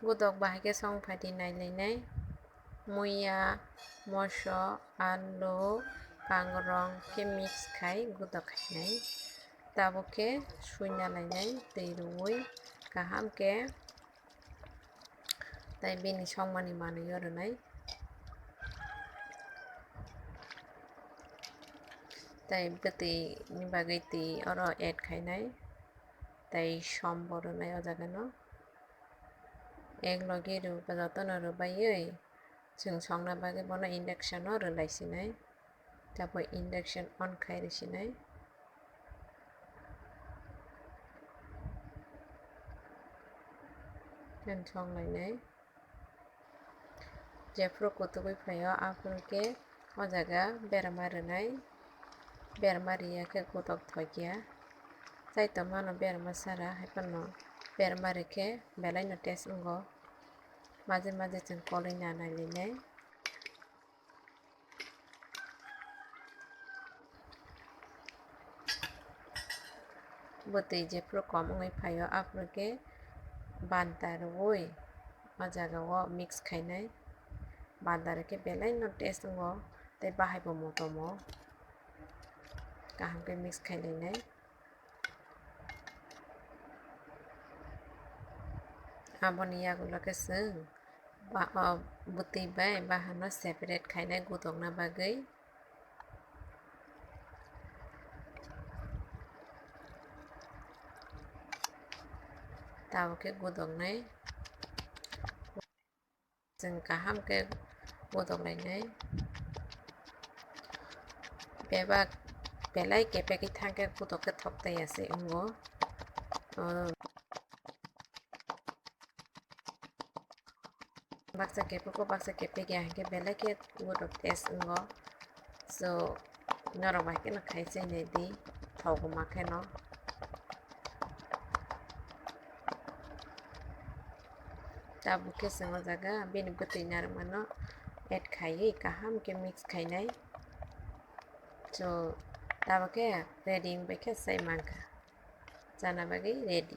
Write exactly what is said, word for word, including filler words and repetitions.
Gudok bahai khe song phaidi nailainai. Muya, moso, alu, kangrong khe mix khai gudok khainai. Tabuk khe suina lainai twi rwui kaham khe. Tai bini songmani manwi o rwnai. Tai bwtwi ni bagwi twi oro add khainai. Tai som bo rwnai o jaga no. Ek logi rw-, jotono rwbaiwi chwng songna bagwi bono induction o rwlai sinai. Tabuk induction on khai rw sinai. Then song lainai. Jephuru kutugwi phaio, aphuru khe o jaga berma rwnai. Berma riya khe gudok thokya. Chai tongmano berma sara, haiphano berma rikhe belaino taste wngo. Maje maje chwng kolwi na nailainai. Bwtwi jephuru kom wngwi phaio, aphuru khe banta rwui o jaga o mix khainai. Banta rwkhe belaino taste wngo tei bahai bo motomo. Kaham khe mix khailainai. Aboni yagulo khe chwng ba-, o bwtwi bai bahano separate khainai gudokna bagwi. Tabuk khe gudoknai. Chwng kaham khe gudok lainai. Bebak belai kepegwi thang khe gudok khe thok taiya se wngo. O, baksa kepego, baksa kepegya hinkhe belai khe gudok taste wngo. So, norok bai kheno khai chainai di, thokma kheno. Tabuk khe chwng o jaga bini bwtwi narwkmano add khaiwi kaham khe mix khainai. So, tabuk khe ready wngbai khe chai mankha. Chana bagwi ready.